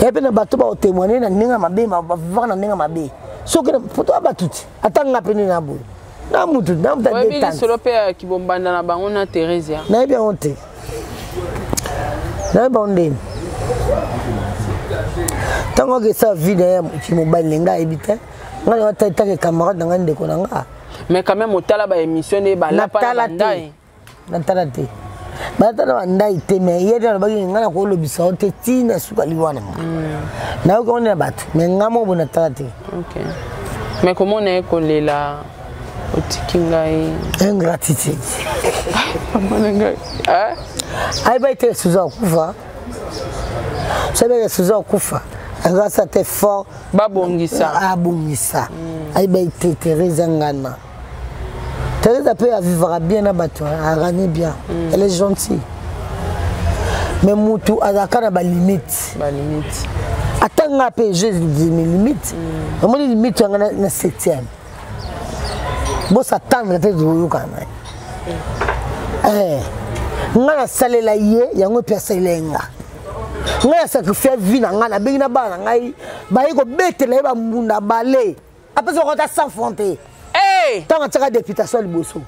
ye mpe na bato bakotémoigne na ndenge ya mabe bavivaka na ndenge ya mabe soki poto ya bato ti ata nga mpe nini na boye na mutu na mutu oyebi lisolo mpe ya kibombanda na bango na theresia nayebi yango te nayebi bango ndeni ntango akesala vie na ye kimobali na ngai ayebi te ngai na ngai camarade na ngai ndeko na ngai mais quand même otala ba émission nde balapa na bandai natala te batala bandai te mais ye te alobaki ngai nakolobisa yo te ti na suka liwa na ngai hmm. nayoki yango na bato mais ngai moko boye natala te mais komona ye kolela otiki ngai ingratitude mama na ngai ayebaki te suza akufa soki ayebaki suza akufa akasa te fort babongisa abongisa mm. ayebaki te therese ngana therese mpe avivaka bien na bato arani bien mm. elle est gentille mais mutu azalaka na balimite balimite ata nga mpe je mes limites mm. omoni limite yanga na septième bosatendre te toyokana na ye eh. nga nasalela ye yango mpe asalela ye nga ngai na sacrifie vie na ngai nabengi na bana na ngai baye kobetela ye bambunda bale apesa bango ata 100 franc te ntango atiaka députation ya liboso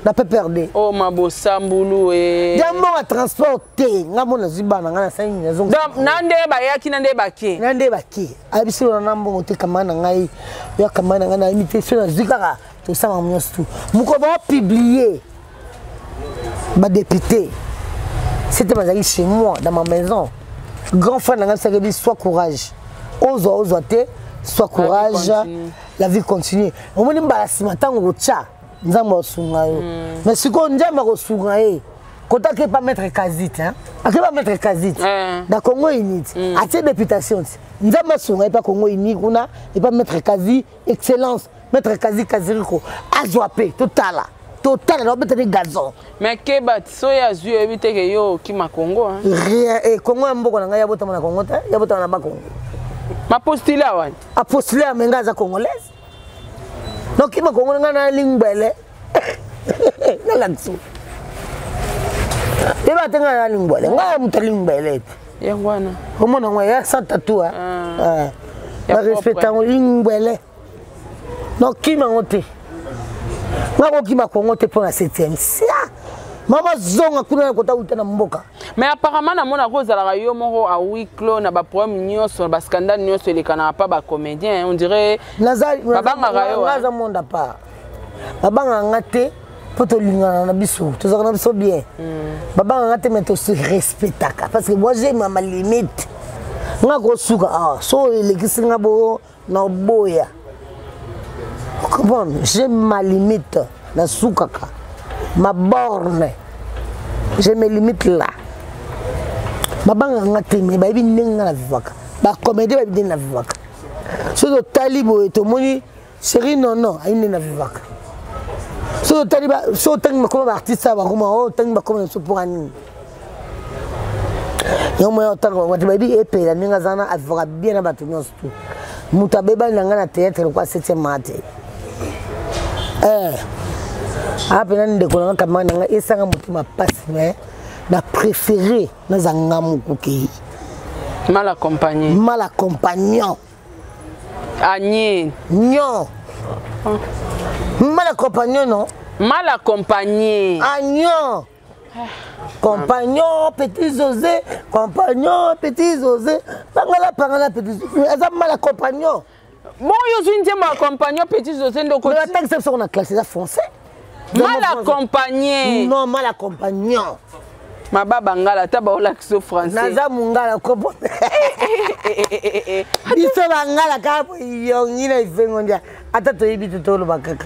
na pprd o oh, mabosambulu e ya mbongo ya transport te ngai mo nazwi bana ngai nasali nazonga na nde bayaki na nde bake na nde bake ayebisi ona na mbongo te kama na ngai yo kama na ngai nayebi te soki nazwi kaka tosala nyonso tu mokolo baopublie badepute c'était bazalaki chez moi dans ma maison grand frère na ngai bisaki bi soit courage ozwa ozwa te soit courage la vie continue omoni mbala nsima ntango kotya nzambe akosunga yo hmm. mais sikoyo nzambe akosunga ye kota ake pa maître kazit ake pa maître kazit eh. na congo unit hmm. atie députation ti nzambe asunga ye pa congo uni kuna epa maître kazi excellence maître kazi kaziriko azwa mpe totala totala na obeta ni gazon mais keba soki azwi oyebi te ke yo okima congo rien e congo ya mboka na ngai yabotama na congo te yabotama na bakongo mapostile awa apostile ya me ngai aza congolaise nokima congo na ngai na lingbele nalakisi yeba te ngai na lingbele ngai ya moto alingbele te yango wana omona yango ya sans tatou ah. Ah. Barespecte yango lingbele nokima yango te nga kokima kongo te mpo na 7 sia mama zonga kuna na kota uta na mboka mais apparemment namonaka ozalaka yo moko a huis clos na baproblème nyonso na bascandale nyonso elekanaka pa bacomédien on dirait babangaka yo aza monde apart babangaka nga te mpo tolingana na biso tozalaka na biso bien hmm. babangaka nga te mais tose respectaka parce que moi j'ai ma limite nga kosuka awa ah, so elekisi nga bo na oboya comprendre j'ai ma limite nasukaka ma borne j'ai mes limites là babangaka nga te mais bayebi ndenge nga na vivaka bacomédie bayebi ndenge na vivaka soki totali boye tomoni chéri non non ayi ndenge na vivaka soki otali soki otangi bakoma baartiste ya bakoma oyo oh, otangi bakoma na biso mpoka nini yango moya otanga bato bayebi epela ndenge aza na avivaka bien na bato nyonso tu moto abebani na ngai na théâtre lokola septième maa te eh. apena ndeko na ngai kamara na ngai esanga motema mpasi mais na préféré naza nga moko kei mal accompagné mal accompagnant Anye. Non. Oh. Mal accompagné, non Mal accompagné. Agnon. Compagnon, petit José, compagnon, petit José. Pangala, pangala, petit José. Eza mal accompagnant. Bon, yo ozwi nzembo ya compagnon petit José nde okoti. Batangisa biso na classe eza français. Mal accompagné. Non, mal accompagnant. Mababa ngala ata baolakisa français. Naza mongala kopo. Biso bangala kaka yongi na ifengo ndia ata toyebi te toloba kaka.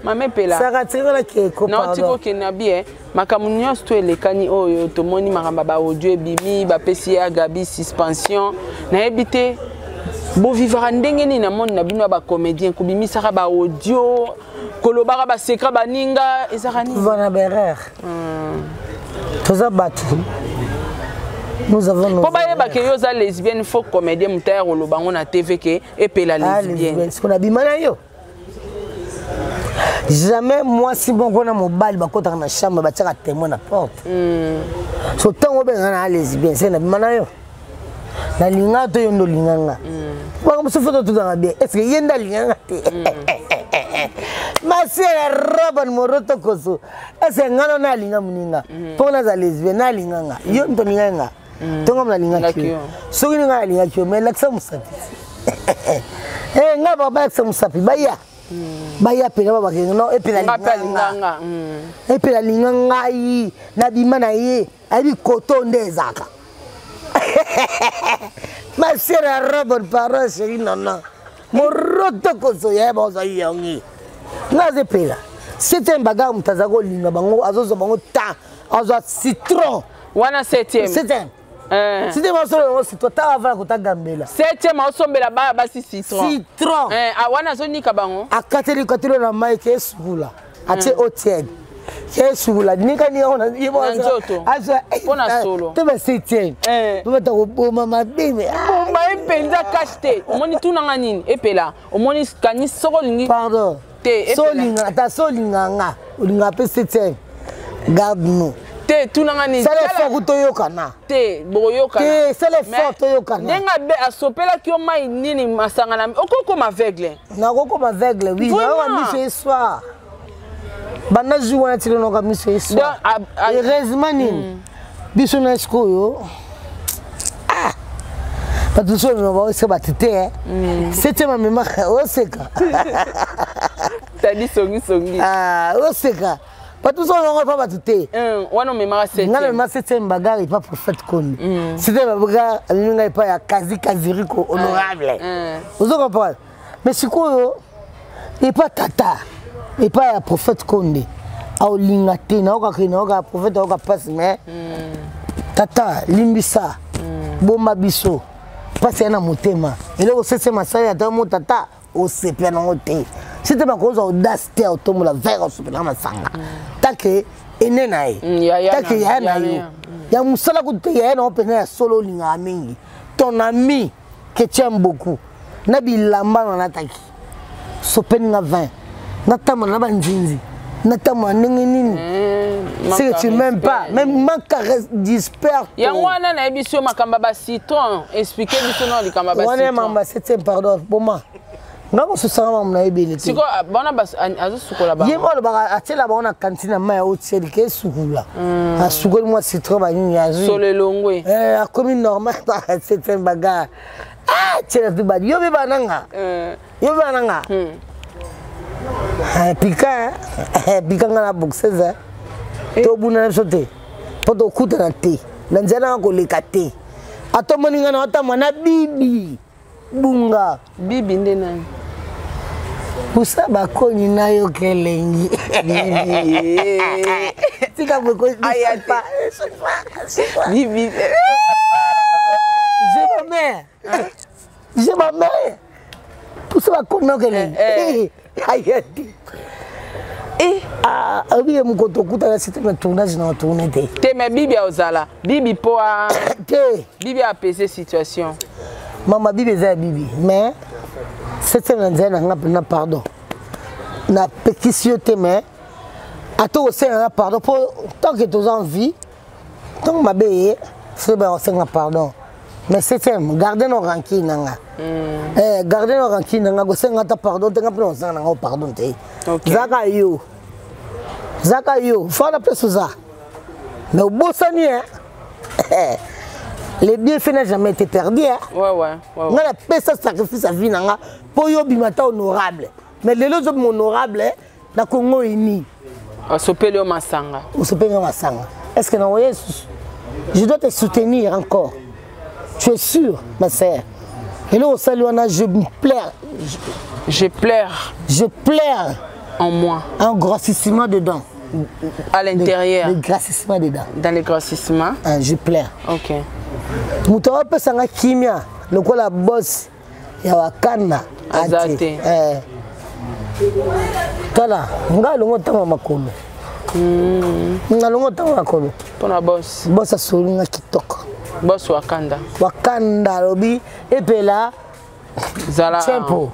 Mama Epela. Saka tikala keko pardon. Naoti kokende na bien. Makambo nyonso to elekani oyo tomoni makambo ya baaudio ebimi bapesi ya Gabi suspension nayebi te bovivaka ndenge nini na monde na bino ya bacomédien kobimisaka baaudio kolobaka basecret baninga ezaka nini wana baerreur toza bato nous avons mpo bayeba ke yo oza lesbienne faux comédien moto aya koloba yango na tv ke epela lesbienne siko nabima na yo jamais mwasi moko na mobali bakotaka na chambre batiaka témoin na porte so ntango obenga na lesbienne se nabima na yo nalinga to yo nde olinga nga bango mosusu foto tozanga bien est ce que ye nde alinga nga te masiere roban moroto koso est ce que nga nano alinga moninga mpo naza lesbienne nalinga nga yo moto olinga nga ntongo nalingaki yo soki ninga nalingaki yo mais lakisa mosapi nga balakisa mosapi baya baya mpena babakenge no epela linganga epela linga ngai nabima na ye ayebi koto nde ezalaka ma sœur ya robot pardon chéri nono moroto koso ya baozwa yongi nga aza epela septième bagarre moto aza kolinga bango azozwa bango temps azwa citron wana septième septième septième asolo yango citron tala avala kota gambela septième aosombela baya basi citron citron wana azonika bango akateli kateli na mai ke esukula atie eau tiède ke esukula nika nika na nzoto mpo na solo te ba septième po bata koboma mabe boma ye mpenza kashe te omoni tunanga nini epela omoni kani soko olingi pardon te solinga ata solinga nga olinga mpe septième garde nous te tunanga nini sala effort ku toyokana te bokoyokana te sala effort toyokana ndenge abe asopelaki yo mai nini masanga na okokoma aveugle nakokoma aveugle oui nayoka miso eswa banda jour wana tili noka miso eswa heureusement nini biso na sikoyo bato mosusu bamema baoseka bato te septième amemaka oseka tadi songisongi oseka bato mosusu bamemaka epa bato te wana omemaka nga namema septième bagarre epa prophète konde septième bagarre amemi ngai epa ya kazi kaziriko honorable ozo comprendre mais sikoyo epa tata epa ya prophète konde aolinga te naokaka naoka prophète aoka mpasi mais tata limbisa bomba biso mpasi ya na motema eloko sese masali ata mo tata osepela nango te sete bakozwa audace te otombola verre osepela masanga take ene na ye take yaya na yo ya mosala kutu te yaya nango mpenza ya solo olingaka mingi ton ami que tu aimes beaucoup na bilamba na nataki sopeni nga 20 natambola na banzinzi natambola ndenge nini c'est que tu m'aimes pas même manque dispère yango wana nayebi biso makambo ya bacitron explike biso na likambo ya wana makambo ya septième pardon boma nga kosusanga makambo nayebeli te wana azosukola bango ye moko alobaka atiela bango na kantine ya mai otieli ke esukula asukoli mwa citron banini azwi solo elongwe akomi normal septième bagarre tiela tu badi yo mpe bananga yo mpe bananga pika pika nga na boxeuse tobunda na biso te mpo tokutana te na nzela nanga koleka te atomoni nga na atambwa na bibi bunga bibi nde nani pusa bakoni nayoka elengi tika bibi j'ai ma mère j'ai ma mère pusa bakoni nayoka elengi aya te obiye mokoto okutana site na tournage na tourne te te mais bibi aozala bibi mpo te bibi apese situation mama bibi eza ya bibi mais septième na nzela na nga mpena pardon napekisi yo te mais ata kosenga nga pardon mpo tant que toza en vie ntango mabe ye soki bakosenga pardon mais septième garde no rancune na nga garde no rancune na nga kosenga ata pardon te nga mpena kosenga na nga pardon te zaka yo zaka yo fana place oza mais obosani e Le bienfait n'a jamais été perdu, hein? Ouais. Nga napesa sacrifice ya vie na nga mpo yo obima ata honorable, mais lelo ozobima honorable na Congo uni. Asopeli yo masanga. Osopeli nga masanga, est ce que nakoya lisusu? Je dois te soutenir encore, tu es sûr, ma sœur? Eloko osali wana, je me plaire. Je pleure. Je pleure. En moi. Un grossissement dedans. À l'intérieur. Le grossissement dedans. Dans le grossissement. Ah, je pleure. Ok. Moto apesanga kimia lokola boss ya Wakanda aza te. Eh. Tala nga alongo ntango makolo, nalongo ntango makolo. Mpona boss. Boss asoli nga kitoko. Boss Wakanda. Wakanda alobi epela. Zala. Tempo.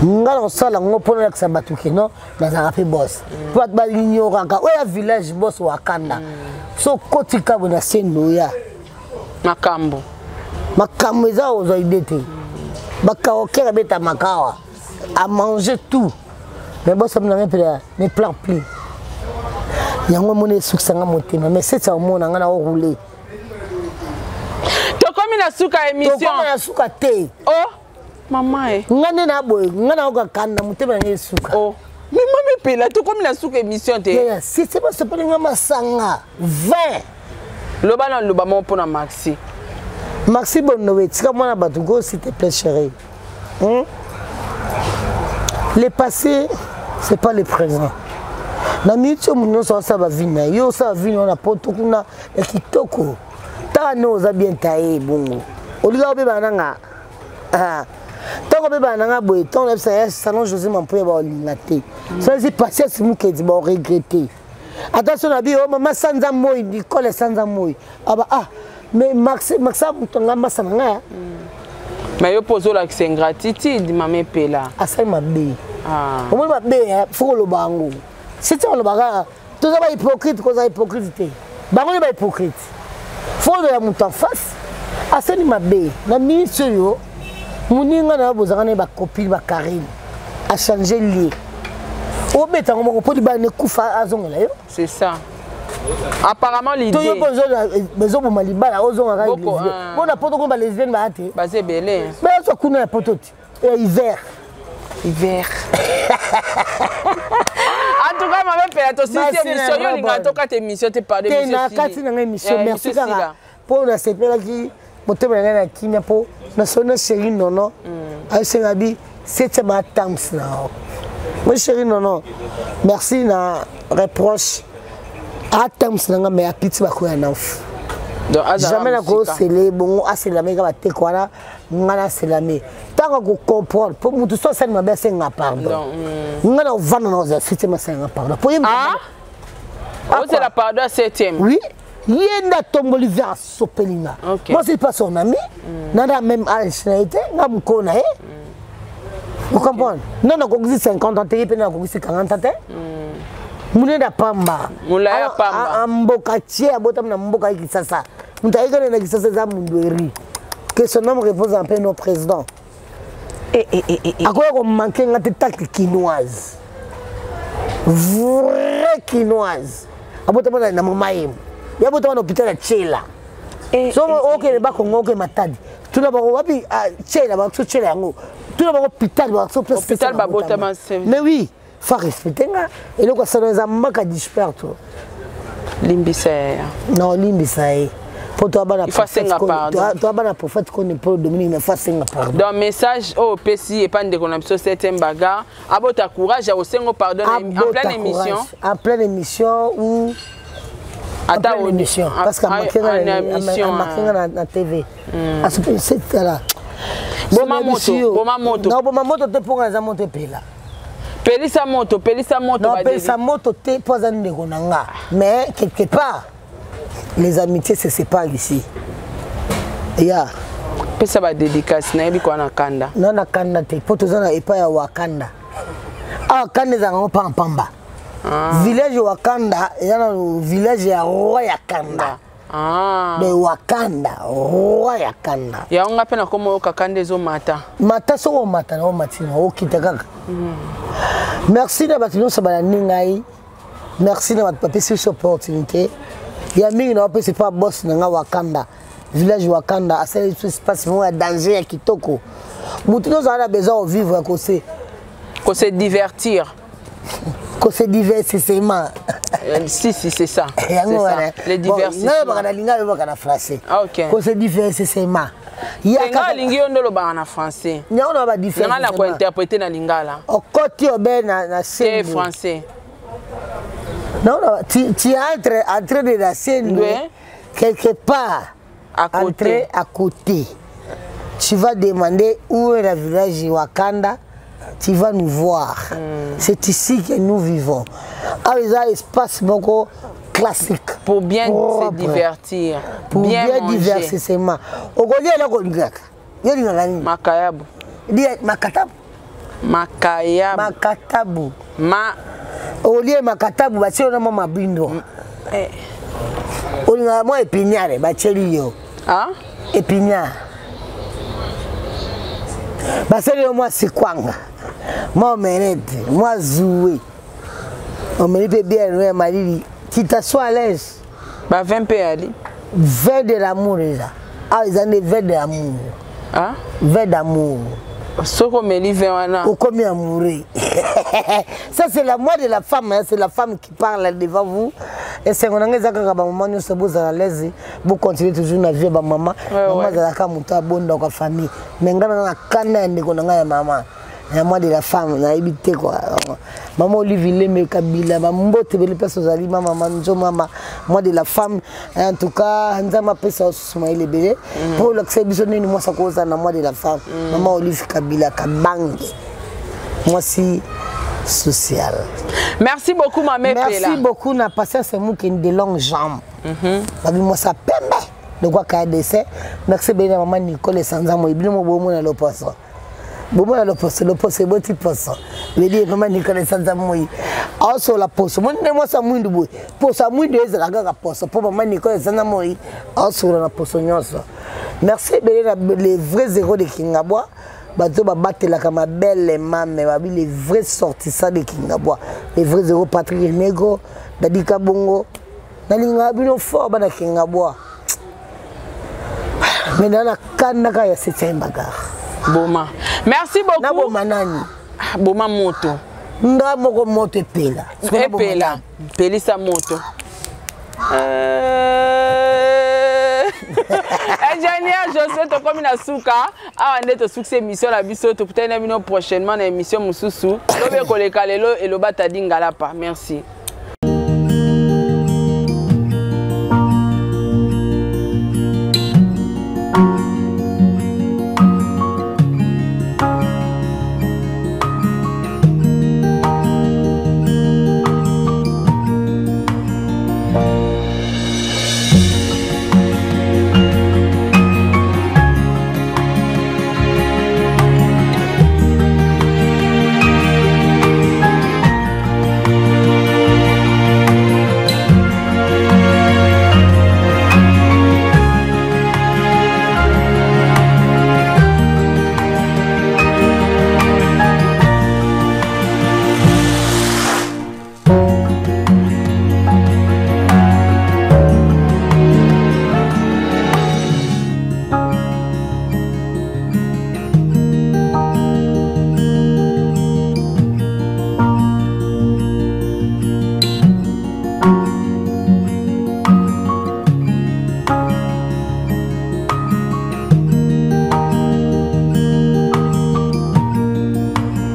Nga na kosala yango mpo nalakisa bato keno nazalaka mpe boss, mpo bato baignoraka oyo ya village, boss Wakanda. So okotika boye na sendo ya makambo. Makambo eza ozwa ide te. Bakaokere ebetamaka awa, a manger tout, mais boss aminanga mpela ne pleure plus. Yango omoni esukisanga motema, mais seti omona nga na oroule. Tokomi na suka ya émission. Tokoma na suka te. Oh mama e. Nga nde na boye, nga nayoka kanda, motema na ngai esuka. Oh mais mama epela, tokomi na suka émission te. Yeah, sisi basopeli nga masanga 20. Loba na loba moko mpona Maxi. Maxi Bondowe, tika mwana bato go, s'il te plaît chérie, Le passé, c'est pas le présent. Na miniti oyo, moto nyonso asala bavini na ye. Yo osala vini wana poto kuna ya kitoko, tala nde oza bien taye bongo. Olinga obebana na nga. Ah. Ntango obebana na nga boye, ntango nayebisa ya salon José Mampoya, baolinga te. So ezi Patience Mukedi, baoregrete. Attention na bi o mama sanza moi, Nicole sanza moi aba. Ah mais Max, Max moto nga masa na nga. Mais yo mpo ozolakisa ingratitude, mama epela. Asali mabe. Ah. Omoni mabe, fo koloba yango. Siti olobaka toza bahypocrite, kozala hypocrite te. Bango nde bahypocrite. Fo oloba moto en face asali mabe. Na miniti oyo, moninga na yo bozalaka na ye, bacopine bakarine, achange lie, obeta yango moko mpo libala nekufa, azongela yo. C'est ça apparemment l'idée. To yo mpo ezoboma libala, ozongaka mpona poto kuna, balesbienne baya te. Baza ebele. Bazwa kuna ya poto te, ya hiver. Hiver. En tout cas, mama epela, tosilisi émission. Yo olingaka tokata émission te, pardon. Te, na kati nanga émission. Merci kaka mpo nasepelaki, motema na ngai na kimia, mpo nasoli na chéri nono. Ayosenga bi septième atams na yo. Moi chéri nono, merci na reproche atams na nga, mais apiti bakoya na fu. Jamais nakosele bongo aselame kaka bateko wana, nga naselame ntango akocomprendre, mpo motu so asali mabe asenga pardon. Nga na ovanda na ozala septième, asenga pardon po ye. Ozela pardon ya septième? Oui, ye nde atomboli verre, asopeli nga. Moi c'est pas son ami, nana même âge na ye te, nga mokolo na ye. Vous comprendre? Non, nakokisi 50 ans te, ye mpe nakokisi 40 ans te. Munene pamba. Molai ya pamba. Mboka tie, abotami na mboka ye Kisasa. Moto ayekani na Kisasa eza Mundueri. Que son homme repose en paix, nos président. Akoya komanke nga te take kinoise, vrai kinoise. Abotama na mama yemo, ye abotama na hôpital ya Tshela. So okende Bakongo, oke Matadi, tuna bango wapi Tshela, baso Tshela yango, tuna bango hôpital, baso. Hôpital babotama. Mais oui, fa respecte nga. Eloko asala eza maka disperto. Limbisa yaya. Na olimbisa ye mpo toa bana. Il faut asenga pardon. Toa bana prophète Kone Paul Dominique, mais fa asenga pardon. Donc message oyo opesi epa ndeko na biso septième bagarre, abota courage ya kosenga pardon en pleine émission. En pleine émission ou ata en émission, parce que amarke nga na TV asopetala. Boma moto, boma moto. Na boma moto te, mpo nga eza moto epela. Pelisa moto, pelisa moto. Napelisa moto te, mpo aza ndeko na nga, mais quelque part les amitiés se séparent ici ya. Pesa badédicace, nayebi kwa na kanda. Na na kanda te, mpo toza na epai ya Wakanda. Awa kanda ezalaka ngo pampamba. Village Wakanda eza na village ya roi ya kanda. De Wakanda, roi ya kanda. Yango nga mpe nakoma oyoka kanda ezomata. Mata, soki omata na omatina, okita kaka. Merci na bato nyonso balandi ngai. Merci na bato bapesi biso opportunité ya mingi. Na bapesi pa boss na nga Wakanda. Village Wakanda asali biso espace moko ya danger ya kitoko. Moto nyonso aza na besoin kovivre kose kose divertir. Kose divertissement. Si si, c'est ça. Yango wana. Les divertissements. Nalobaka na lingala, alobaka na français. Ah, OK. Kose divertissement. Nga alingi yo nde olobaka na français. Yango na ba différence. Nga na ko interpréter na lingala. Okoti obe na C'est français. Non, non, tu entres en train de la scène quelque part à côté. Entrer à côté. Tu vas demander où est le village Wakanda, tu vas nous voir. C'est ici que nous vivons. Ah, il y a un espace beaucoup classique. Pour bien propre. Se divertir. Pour bien, manger. Divertissement. Okolia eloko olingaka. Yo olingaka nini? Makayabu. Makatabu. Makayabu. Makatabu. Ma. Olie makatabu batie yo na mwa mabindo. Eh. Olingaka mwa épinard batieli yo. Ah? Épinard. Basali yo mwa sikwanga, mwa omelette, mwa zoué. Omeli mpe bière no ya malili. Tu t'assois à l'aise. Ba 20 mpe ali. Vin de l'amour eza. Ah, eza nde vin de l'amour. Ah? Vin d'amour. Soki omeli vin wana. Okomi amoureux. Ça c'est la moi de la femme, hein. C'est la femme qui parle devant vous. Esengo na ngai eza kaka bamama nyonso bozala l'aise, bocontinue toujours na vie ya bamama. Mama azalaka moto abondaka famille. Mais ngai nanga na kanda ya ndeko na ngai ya mama. Ya moi de la femme, nayebi te quoi. Mama Olive Lembe Kabila, bambote ebele place ozali, ma mama Nzo mama, moi de la femme. En tout cas, Nzambe apesa osusu mayele ebele mpo olakisa biso nini mwasi akozala na moi de la femme. Mama Olive Kabila Kabange, mwasi sociale. Merci beaucoup Mame Merci Pela. beaucoup na patience Mukendi de longues jambes. Babi mwasi pembe lokwa kaya dessin. Merci ebele na mama Nicole Sanza Moyi, bino mo bomona loposo. Bomona loposo, loposo eboti poso. Vedi mama Nicole Sanza Moyi aosola poso. Moni nde mwasi ya mwindu boye. Poso ya mwindu ezala kaka poso mpo mama Nicole Sanza Moyi aosola na poso nyonso. Merci ebele na les vrais héros de Kingabwa. Bato babatelaka mabele mame, babi les vrais sortissants de Kingabwa. Les vrais héros Patrick Negro, Dadi Kabongo. Nalingaka bino fort bana Kingabwa. Mais na kanda kaka ya septième bagarre. Boma. Merci beaucoup. Na boma nani? Boma moto. Nga moko moto epela. Epela. Pelisa moto. Ingénieur Josué, tokomi na suka awa nde tosukisi émission na biso, tokutani na bino prochainement na émission mosusu. Lobi ekoleka lelo eloba Tadi Ngalapa. Merci.